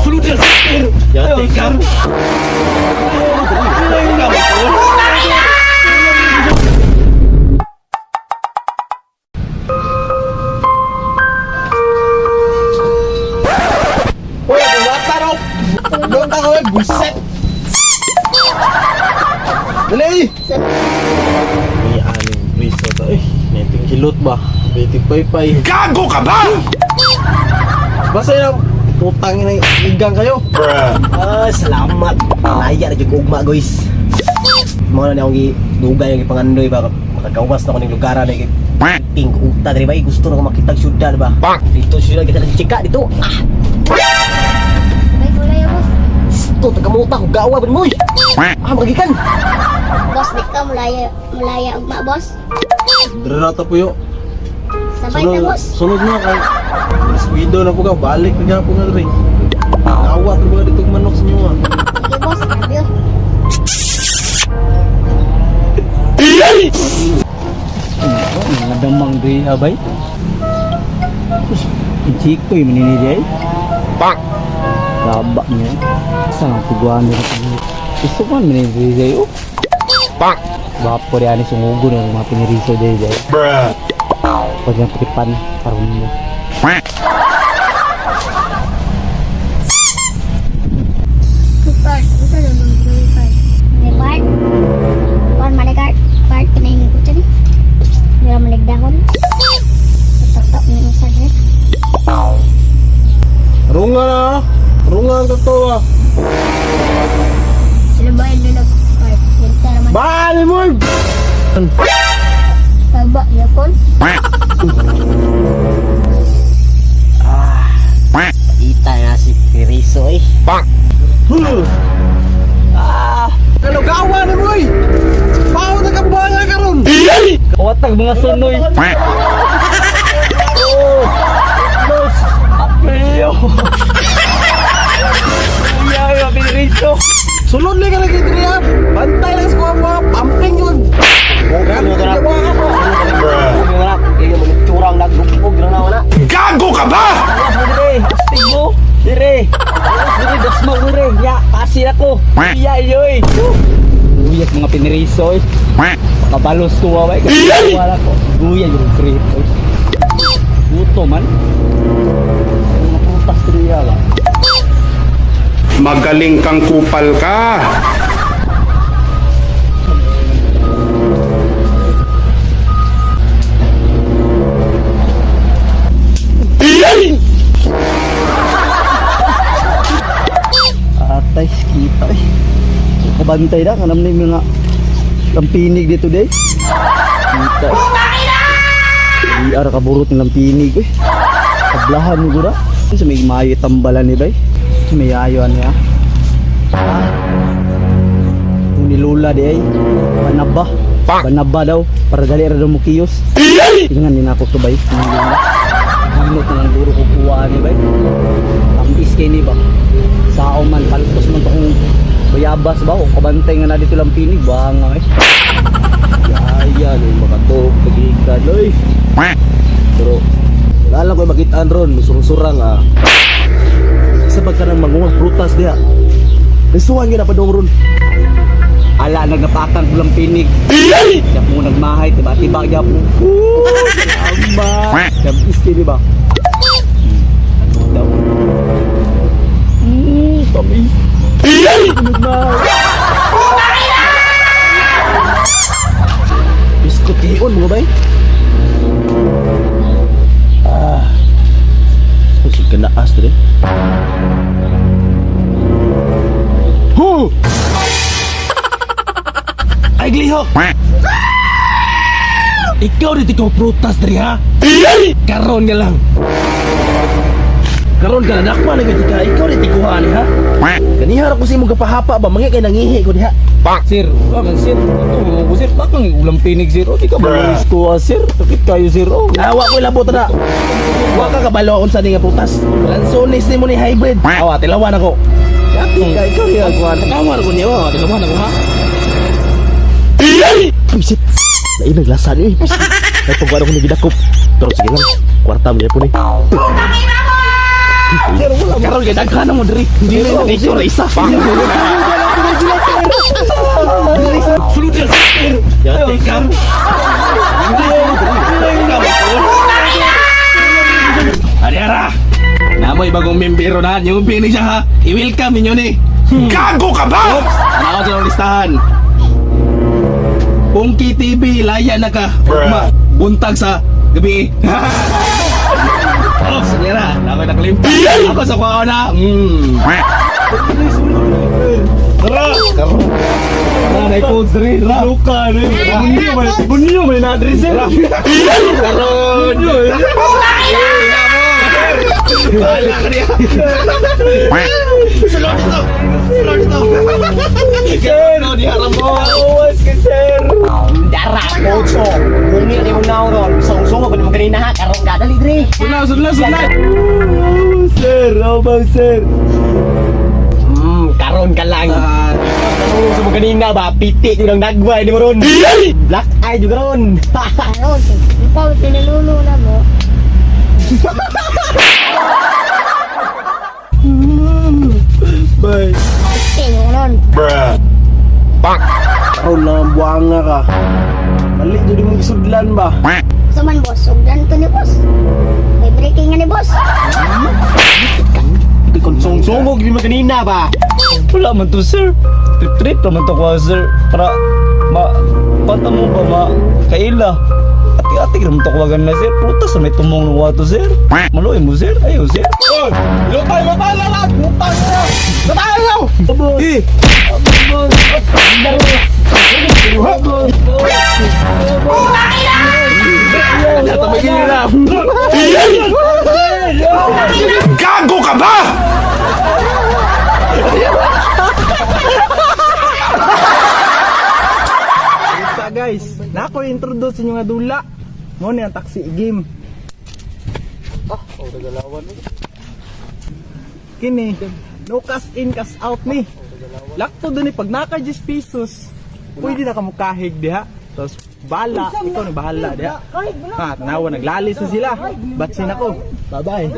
Sulod na, sir. Yate ka. Uy, bata raw. Doon ta ka, buset. Dali! May aning priso to eh. Neting hilot ba? Beting paypay. Gago ka ba? Basta yun ang putang ina igang kayo. Ah, salamat. Laya na jud ko ugma, guys. Mga na akong gidugay ang ipangandoy ba makagawas na ko ning lugar na ting uta diri ba gusto na ko makita og syudad ba. Dito syudad kita ng chika dito. Ah, May gulay, boss. sto tagamuta ko gawa ba mo? Ah, magikan. Boss, di ka mulaya, mulaya ugma, boss. Dara na ta puyo. Sabay na, boss. Sunod na kay Squido na po ka, balik na po nga dre. Awat na dito manok sa inyo ah. Sige, boss. Love you. Mga damang di abay. Chikoy manini di ay. Bang! Laba niya. Sa nga tiguan nila. Gusto ko man manini di ay. Oh. Bang! Wapo di ani sungugo ng mga piniriso di ay. Bruh. Pag yung tripan karon mo. Card. Unsa na mang gulay card? May part. Kuan man card. Part kinahing kutsa ni. Mira maligdahon. Tok-tok ni unsa ni. Runga na ah. Runga ang totoo ah. Sila ba yung nila card? Hinta naman. Bali mo! Taba, yapon. Ita na si Piriso eh. Bang! Ah, Ano gawa ni mo eh? Pao na kabuhanga karon. Watag mga sunoy. Los. Apiyo. Iya, mga piniriso. Sulod ni ka lagi diri ah. Bantay lang sa kuha mo ah. Pamping yun. Ano to na? Bruh. Iyo mga curang naglupog na wala. Gago ka ba? Dire, astig mo. Dire. Dire, dasma dire. Ya, pasin ako. Iya, yoy. Guyat mga piniriso eh. Kabalos ko waway kasi wala ko. Guya yung trip. Buto man. Mga prutas diri ba. Magaling kang kupal ka. Atay, kita eh. Kabantay na, kanam na yung mga lampinig dito day. Kita eh. Iar kaburot ng lampinig eh. Kablahan mo gura. Sa may mayo tambalan ni bay. Sa may ayo niya. Ah. Yung ni Lola di ay. Banaba. Banaba daw. Para dali ra daw mo kiyos. Tingnan ni nako to bay. Ni Lola. Ginot na lang duro ko kuha ni bay. Tamis kay ni ba? Sao man, palpos man to kung bayabas ba o kabantay nga na dito lang pinig ba nga eh. Yaya ni makatuog pagikan oy. Pero wala lang ko'y makitaan ron, musurang-surang ah. Isa ba ka nang manguha prutas diha? Risuhan gyud na padong ron. Ala nagnapakan ko lang pinig. Siya po nagmahay, tiba tiba siya po. Amba. Tamis kay di ba? Daw. Tamis. Nagmahay. Biskot kayon mga bay. Ah. Sige kanaas dire. Hu! Ay glihok! Ikaw dito ikaw prutas diri ha? Karon nga lang. Karon ka na nakpa na gyud ka. Ikaw dito kuha ni ha? Ganiha ra ko sa imong gapahapa ba mangi kay nangihi ko diha. Sir, wa man sir. Ito ko sir, bakang ulam pinig sir. O di ka ba ko ah, sir? Sakit kayo sir. Oh. Awa ko ilabot na. Wa ka kabalo unsa ni nga prutas. Lansones nimo ni hybrid. Awa tilawan ako. Yati ka ikaw ya kuan. Tawar ko niyo, tilawan ako ha. Pisit. Lain naglasa ni. Ay pagwaro ko ni gidakop. Pero sige lang, kwarta mo po ni. Sir, wala mo. Karon kay daghan mo diri. Dili na dito ra isa. Sulod sir. Yate ka. Ariara. Namoy bagong membero na. Yung pini siya ha. I-welcome ninyo ni. Gago ka ba? Oops! Ano sa listahan? Pungki TV, laya na ka. Ugma, buntag sa gabi. Oops, nira. Ako nakalimpa. Ako sa kuha na. Tara! Tara! Tara, na diri. Ra. Luka ni. Bunyo man. Bunyo man na diri sir. Karon. Wala ka niya. Sulod ito. Sulod ito. Sir, no, di haram mo. Awas ka, sir. Dara, Pocho. Kung ni mo na ron, song-song ba mo kanina ha? Karon ka dali dre. Sulod, sulod, sulod. Sir, oh, sir. Karon ka lang. Karon sa mo kanina ba, piti jud ang nagway ni mo ron. Black eye jud ron. Karon, ikaw pinalulo na mo. Bye. Tingo ron. Bruh. Karon lang ang buwanga ka. Mali jud imong gisudlan ba? Sa man boss, sugdan to ni boss. May breaking nga ni boss. Song-song ni mo kanina ba? Wala man to, sir. Trip-trip naman to ko, sir. Para ma pata mo ba ma kaila. Ati-ati naman to kuwagan na, sir. Prutas na may tumong ng wato, sir. Maluoy mo, sir. Ayaw, sir. Lutay, lutay, lalat! Lutay na! Lutay na! Eh! Gago ka ba? Sa guys, na ako introduce inyo nga dula. Mo ni ang taxi game. Ah, oh, Kini, no cash in, cash out ni. Lakto dun ni pag naka 10 pesos, pwede na ka mukahig diha. Tapos bala, ikaw na bahala diha. Ha, tanawa naglalis na sila. Batsin ako. Bye-bye.